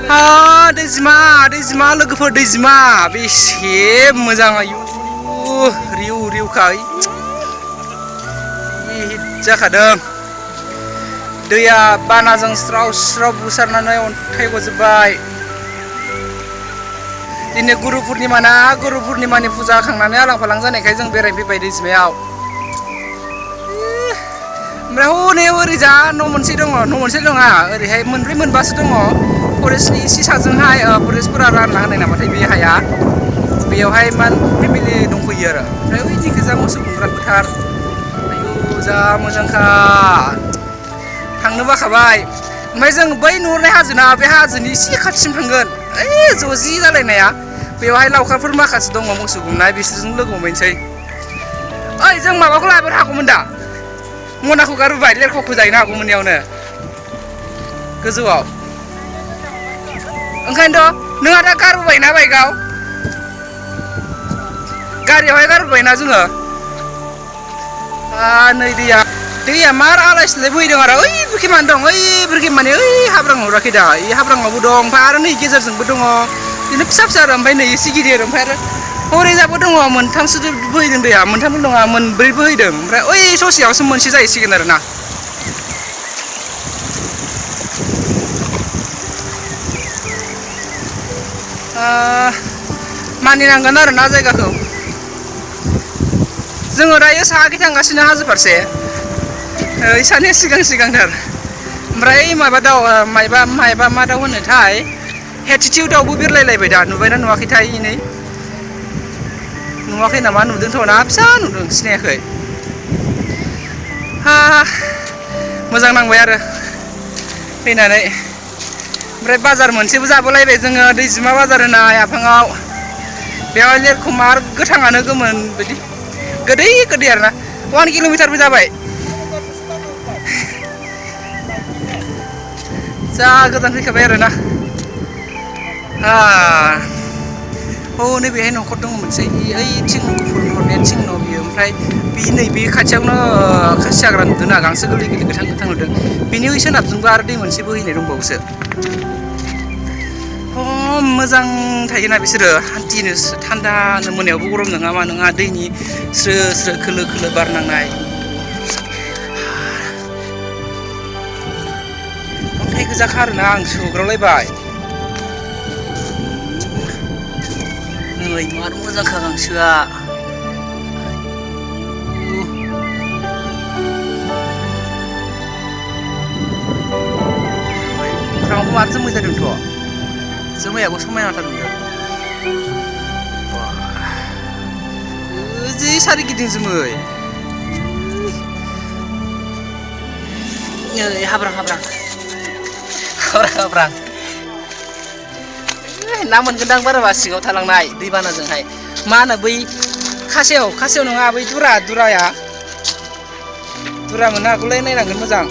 दैजिमा लोगोफोर दैजिमा बेसे मोजां आयु रिउ रिउखा जाखादों दैया बानाजों स्राव स्राव बुसारनानै अन्थाइ गजोब्बाय दिनै गुरु पुर्निमा ना गुरु पुर्निमानि फुजा होखांनानै आलां फालां जानायखाय जों बेरायफैबाय दैजिमायाव ओमफ्राय हनै ओरैजा न' मोनसे दङ न' मोनसे नङा ओरैहाय मोनब्रै मोनबासो दङ फरेस्टनि एसे साजोंहाय फरेस्टफोरा रानना होनाय नामाथाय बे हाया बेयावहाय मान फेमिलि दंफैयो आरो ओमफ्राय ओइथिं गोजा मोसौ गुमग्रा फोथार आयु जा मोजांखा थांनो बाखाबाय ओमफ्राय जों बै नुहुरनाय हाजोना बे हाजोनि एसे खाथिसिम थांगोन ओइ ज'जि जालायनाया बेवहाय लावखारफोर माखासे दङ मोसौ गुमनाय बिसोरजों लोगो हमहैनोसै ओइ जों माबाखौ लाबोनो हागौमोन दा मनाखौ गारबोबाय लेरख'खौ जाहैनो हागौमोन इयावनो गोजौआव ओंखायनोथ' नोंहा दा गारबोबायना बाइकआव गारियावहाय गारबोबायना जोङो नै दैया मार आलाय सिलाय बोहैदों आरो ओइ बुरखिमानो दं ओइ बुरखिमानि ओइ हाब्रां नुराखै दा ओइ हाब्राङावबो दं ओमफ्राय आरो नै गेजेरजोंबो दङ बिदिनो फिसा फिसा आरो ओमफ्राय नै एसे गिदिर ओमफ्राय आरो हरैजाबो दङ मोनथामसो बोहैदों दैया मोनथामल' नङा मोनब्रै बोहैदों ओमफ्राय ओइ ससेयावसो मोनसे जाहैसिगोन आरो ना मानिनांगोन आरो ना जायगाखौ जोङो दायो साहाखै थांगासिनो हाजो फारसे इसानि सिगांथार ओमफ्राय माबा दाउ मायबा मा दाउ होनोथाय हेटिटिउ दाउबो बिरलायलायबाय दा नुबायना नुवाखैथाय नै नुवाखै नामा नुदोंथ' ना फिसा नुदों सिनायाखै मोजां नांबाय आरो फैनानै ओमफ्राय बाजार मोनसेबो जाबोलायबाय जोङो दैजिमा बाजार होनाय आफाङाव बेवहाय लेरख' मार गोथाङानो गोमोन बिदि गोदै आरोना 1 किल'मिटारबो जाबाय जा गोजान फैखाबाय आरोना नैबेहाय न'खर दङ मोनसे ओइथिं गुफुर नुहुरनाया थिं न' बियो ओमफ्राय बे नैबे खाथियावनो खासि हाग्रा नुदों ना गांसो गोरलै गोथां नुदों बेनि सोनाबजोंबो आरो दै मोनसे बोहैनाय दंबावोसो मोजां थायोना बिसोरो हान्थिनो थान्दानो मोनायावबो गरम नङा मा नङा दैनि स्रो स्रो खोलो खोलो बारनांनाय अन्थाइ गोजाखा आरोना आं सौग्रावलायबाय नै मार मोजांखा गांसोआ अख्राङावबो मार जोमै जादोंथ' जोमैयाबो समायनाथार नुदों जि सारिगिदिं जोमै हाब्रां ना मोनगोनदां बाराबा सिङाव थालांनाय दैबानाजोंहाय मा होनो बै खासेव नङा बै दुराया दुरा मोननो हागौलै नायनांगोन मोजां